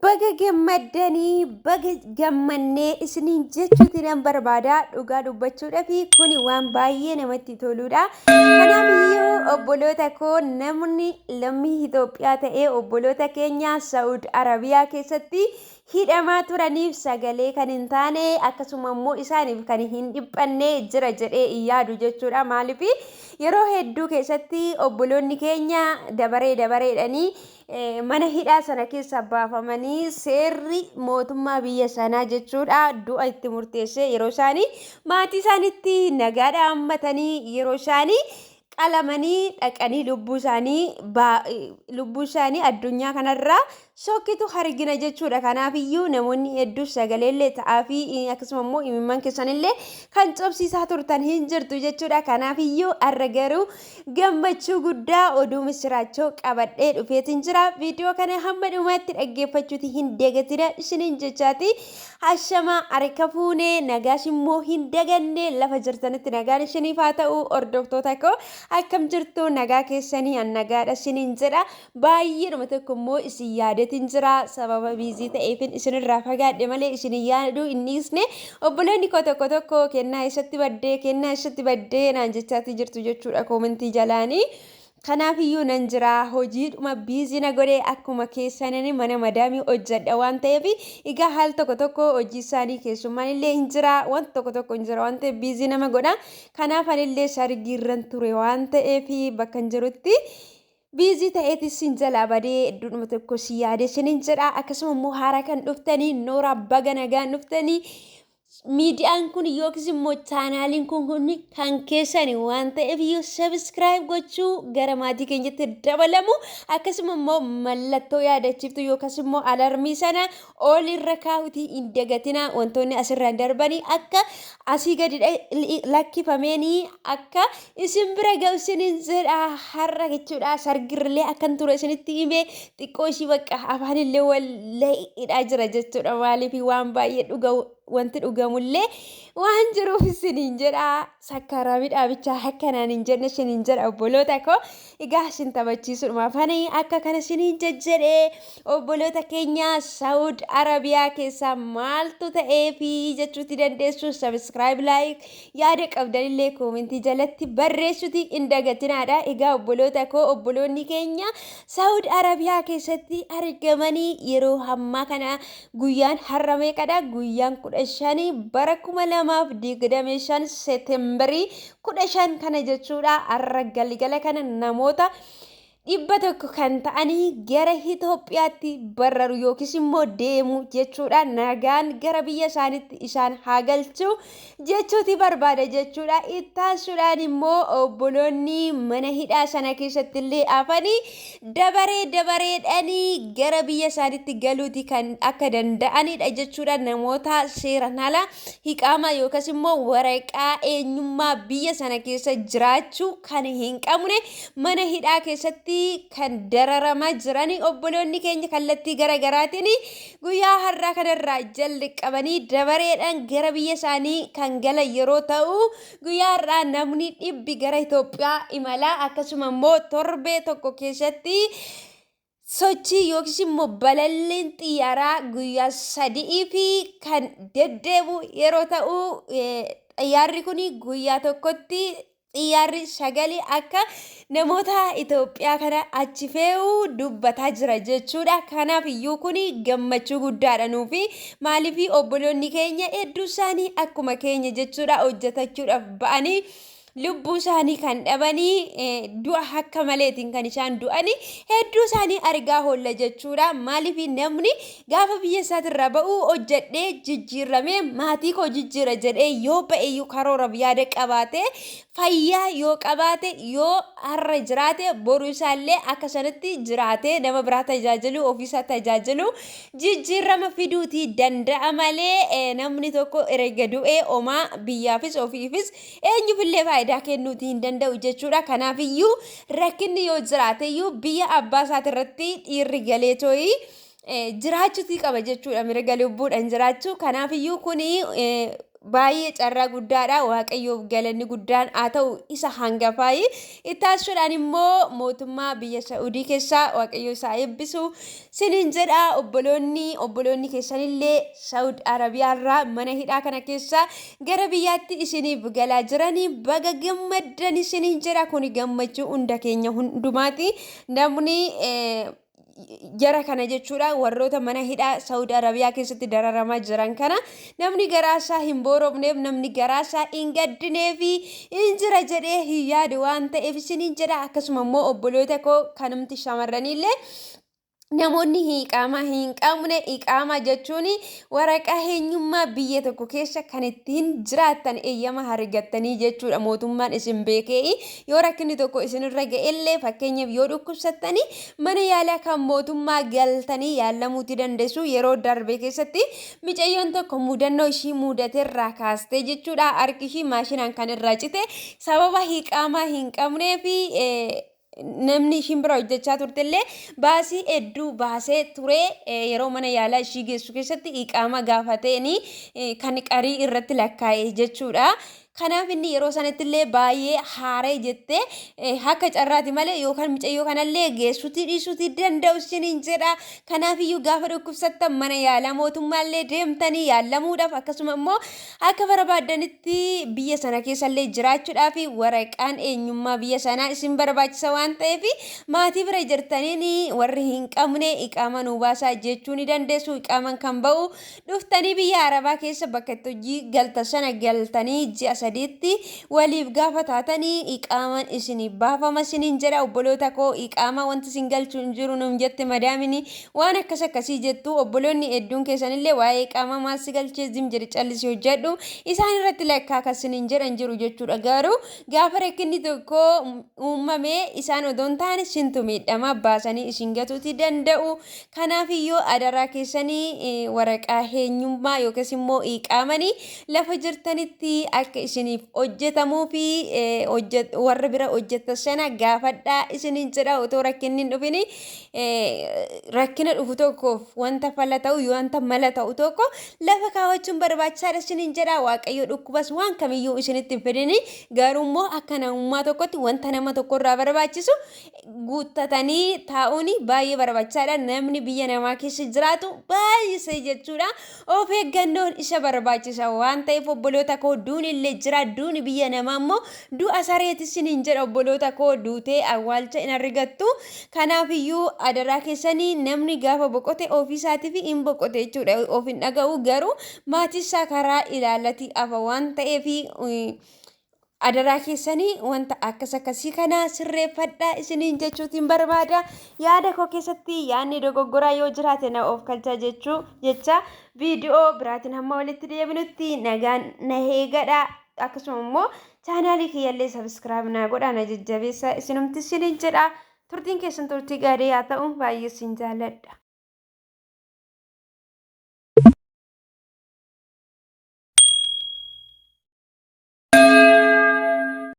Baga gammaddanii, baga gammannee isiniin jechuuti nan barbaada. Dhugaa dubbachuudhaaf kuni waan baay'ee namatti toludha. Kanaaf iyyuu obboloota koo, namni lammii Itoophiyaa ta'ee obboloota keenya Saa'ud Arabiyaa keessatti hidhamaa turaniif sagalee kan hin taane, akkasuma immoo isaaniif kan hin dhiphanne jira jedhee hin yaadu jechuudha. Maaliif, yeroo hedduu keessatti obboloonni keenya dabaree dabareedhanii mana hidhaa sana keessa baafamanii, seerri mootummaa biyya sanaa jechuudha du'a itti murteessee, yeroo isaanii maatii isaaniitti nagaadhaan hammatanii, yeroo isaanii qalamanii dhaqanii lubbuu isaanii addunyaa kanarraa sokkitu argina jechuudha. Kanaaf iyyuu namoonni hedduu sagaleellee ta'aa fi akkasuma immoo imimmaan keessanillee kan cobsiisaa turtan hin jirtu jechuudha. Kanaaf iyyuu har'a garuu gammachuu guddaa oduu misiraachoo qabadhee dhufeetiin jira. Viidiyoo kana hamma dhumaatti dhaggeeffachuuti hin dagatina isiniin jechaati. Hashamaa, harka fuunee, nagaas immoo hin daganne. Lafa jirtanitti nagaan isiniif haa ta'u. Hordoftoota koo, akkam jirtu? Nagaa keessanii? An nagaadha isiniin jedha. Baay'eedhuma tokko immoo isin yaadetin jira. Sababa busy ta'eefin isinirraa fagaadhe malee isin yaaduu hin dhiisne. Obboleonni koo tokko tokko "Kennaa, eessatti baddee? Kennaa, eessatti baddee?" naan jechaati jirtu jechuudha koomentii jalaanii. Kanaaf iyyuu nan jira, hojiidhuma busy na godhe. Akkuma keessaniin mana madaamii hojjedha waan ta'eef, egaa haal tokko tokko hojii isaanii keessummaan illee hin jira, wanti tokko tokko hin jira waan ta'eef busy nama godha. Kanaaf anillee sargiirran ture waan ta'eef bakka hin jirutti busy ta'eetis sin jalaa badee. Hedduudhuma tokko si yaade sinin jedha. Akkasuma immoo haaraa kan dhuftanii, nooraa, baga nagaan dhuftanii. Miidiyaan kun yookiis immoo chaanaaliin kun kan keessani waan ta'eef iyyuu subscribe gochuu, gara maatii keenyatti dabalamu, akkasuma immoo mallattoo yaadachiiftu yookaas immoo alarmii sana ol irra kaa'utii hin dagatina. Wantoonni asirraan darbanii akka asii gadi lakkifameenii akka isin bira ga'u isinin jedha. Har'a jechuudha sargirrillee akkan ture isinitti hime. Xiqqoo ishii bakka afaanillee wal hidhaa jira jechuudha. Maaliif, waan baay'ee dhuga, wanti dhugamullee waan jiruuf isiniin jedha. Sakkaaraamii dhaabichaa akkanaan hin jenne isiniin jedha. Obboloota koo, egaa isin taphachiisuudhumaaf ani akka kana isiniin jejjedhee. Obboloota keenya Saawud Arabiyaa keessaa maaltu ta'ee fi jechuutti dandeessu. Subscribe, like, yaada qabdanillee koomentii jalatti barreessuuti hin dagatinaadha. Egaa obboloota koo, obboloonni keenya Saawud Arabiyaa keessatti argamanii yeroo ammaa kana, guyyaan har'a meeqadha? Guyyaan 15 bara 2025, Seetembarii 15 kana jechuudha. Har'a galgala kana namoota 100 kan ta'anii gara Itoophiyaatti bararu yookiis immoo deemu jechuudha. Nagaan gara biyya isaaniitti isaan haa galchu jechuuti barbaada jechuudha. Ittaansuudhaan immoo obboloonni mana hidhaa sana keessatti illee hafanii dabaree dabareedhaanii gara biyya isaaniitti galuuti kan akka danda'anidha jechuudha. Namoota seeraan ala hiqaama yookaas immoo waraqaa eenyummaa biyya sana keessa jiraachuu kan hin qabne mana hidhaa keessatti kan dararamaa jiran obboloonni keenya kallattii gara garaatiin guyyaa har'aa kanarraa jalqabanii dabareedhaan gara biyya isaanii kan galan yeroo ta'u, guyyaa har'aa namni 100 gara Itoophiyaa imalaa. Akkasuma immoo torbee tokko keessatti sochii yookiis immoo balalliin xiyyaaraa guyyaa sadii fi kan deddeebu yeroo ta'u, xiyyaarri kun guyyaa tokkotti xiyyaarri sagali akka namoota Itoophiyaa kana achi fe'u dubbataa jira jechuudha. Kanaaf iyyuu kun gammachuu guddaadha nuufi. Maaliif, obboloonni keenya hedduu isaanii akkuma keenya jechuudha hojjetachuudhaaf ba'anii lubbuu isaanii kan dhabanii, du'a akka maleetiin kan isaan du'anii hedduu isaanii argaa oolla jechuudha. Maaliif, namni gaafa biyya isaatirraa ba'u hojjedhee jijjiiramee maatii koo jijjiira jedhee yoo ba'e iyyuu, karooraaf yaada qabaate, fayyaa yoo qabaate, yoo har'a jiraate boru isaallee akka sanatti jiraatee nama biraa tajaajilu, ofiisaa tajaajilu, jijjiirama fiduutii danda'a malee, namni tokko erga du'ee homaa biyyaafis ofiifis eenyufillee faayidaa kennuutii hin danda'u jechuudha. Kanaafiyyuu rakkinni yoo jiraate iyyuu biyya abbaa isaatirratti dhiirri galee tooyi jiraachuutii qaba jechuudha, mirga lubbuudhaan jiraachuu. Kanaafiyyuu kuni Baay'ee carraa guddaadha. Waaqayyoof galanni guddaan haa ta'u isa hangafaayi. Itti aansuudhaan immoo mootummaa biyya Sa'udii keessaa Waaqayyo isaa eebbisu sinin jedha. Obboloonni obboloonni keessanillee Sa'ud Arabiyaarraa mana hidhaa kana keessaa gara biyyaatti isiniif galaa jiranii baga gammaddan isiniin jedha. Kuni gammachuu hunda keenya hundumaati. Namni jara kana jechuudha warroota mana hidhaa Saudi Arabiyaa keessatti dararamaa jiran kana namni garaasaa hin boorofneef, namni garaasaa hin gaddineef hin jira jedhee hin yaadu waan ta'eef isiniin jedha. Akkasuma immoo obboloota koo kanumti shamarraniillee namoonni iqaamaa hin qabne, iqaamaa jechuun waraqaa eenyummaa biyya tokko keessa kan ittiin jiraattan eeyyama argattanii jechuudha. Mootummaan isin beekee yoo rakkinni tokko isinirra ga'ellee, fakkeenyaaf yoo dhukkubsattanii mana yaalaa kan mootummaa galtanii yaalamuuti dandeessu. Yeroo darbe keessatti micayyoon tokko mudannoo ishii mudaterraa kaastee jechuudha, harki ishii maashinaan kan irraa cite sababa iqaamaa hin qabnee fi namni ishiin bira hojjechaa turtellee baasii hedduu baasee ture. Yeroo mana yaalaa ishii geessu keessatti iqaama gaafateeni kan qarii irratti lakkaa'e jechuudha. Kanaaf inni yeroo sanatti illee baay'ee haaree jettee akka carraati malee yookaan mucayyoo kanallee geessuutii dhiisuutii danda'u isiniin jedha. Kanaaf iyyuu gaafa dhukkubsattan mana yaalaa mootummaallee deemtanii yaalamuudhaaf, akkasuma immoo akka barbaaddanitti biyya sana keessallee jiraachuudhaaf waraqaan eenyummaa biyya sanaa isin barbaachisa waan ta'eef, maatii bira jirtaniin warri hin qabne iqaama nuu baasaa jechuu ni dandeessu. Iqaaman kan ba'u dhuftanii biyya Arabaa keessa bakka itti hojii galta sana galtanii ji'a 3tti waliif gaafa taatanii iqaaman isinii baafama isiniin jedha. Obboloota koo, iqaamaa wanti isin galchu hin jiru nuun jette madaamini, waan akkas akkasii jettu. Obboloonni hedduun keessanillee waa'ee iqaamaa maal si galchee, zim jedhi callisii hojjedhu isaan irratti lakkaa kan isiniin jedhan jiru jechuudha. Garuu gaafa rakkinni tokko uumame isaan odoo hin taane sintu miidhama, baasanii isin gatuuti danda'u. Kanaaf iyyuu adaraa keessanii waraqaa eenyummaa yookiis immoo iqaamanii lafa jirtanitti akka isiniif hojjetamuu fi warra bira hojjettan sana gaafadhaa isiniin jedha. Otoo rakkinni hin dhufini rakkina dhufu tokkoof wanta fala ta'u, wanta mala ta'u tokko lafa kaawwachuun barbaachisaadha isiniin jedha. Waaqayyo dhukkubas waan kamiyyuu isinitti hin fidini, garuu immoo akka namummaa tokkotti wanta nama tokkorraa barbaachisu guuttatanii taa'uun baay'ee barbaachisaadha. Namni biyya namaa keessa jiraatu baay'isee jechuudha. Of eeggannoon isa barbaachisa waan ta'eef, obboloota koo, duuni illee jira. Duuni biyya namaa immoo du'a sareeti isiniin jedha, obboloota koo, duutee awwaalcha hin argattu. Kanaaf iyyuu adaraa keessanii, namni gaafa boqote ofii isaatiif hin boqote jechuudha. Of hin dhaga'u, garuu maatii isaa karaa ilaallati hafa waan ta'eef, adaraa keessanii wanta akkas akkasii kana sirreeffadhaa isiniin jechuutiin barbaada. Yaada koo keessatti yaadni dogoggoraa yoo jiraate na of kalchaa jechuu jecha, viidiyoo biraatiin hamma walitti deebinutti nagaan na eegadha. Akkasuma immoo chaanaalii kiyyallee subscribe naa godhaa, na jajjabeessa isinumti isiniin jedha. Turtiin keessan turtii gaarii haa ta'u, baay'ee isin jaalladha.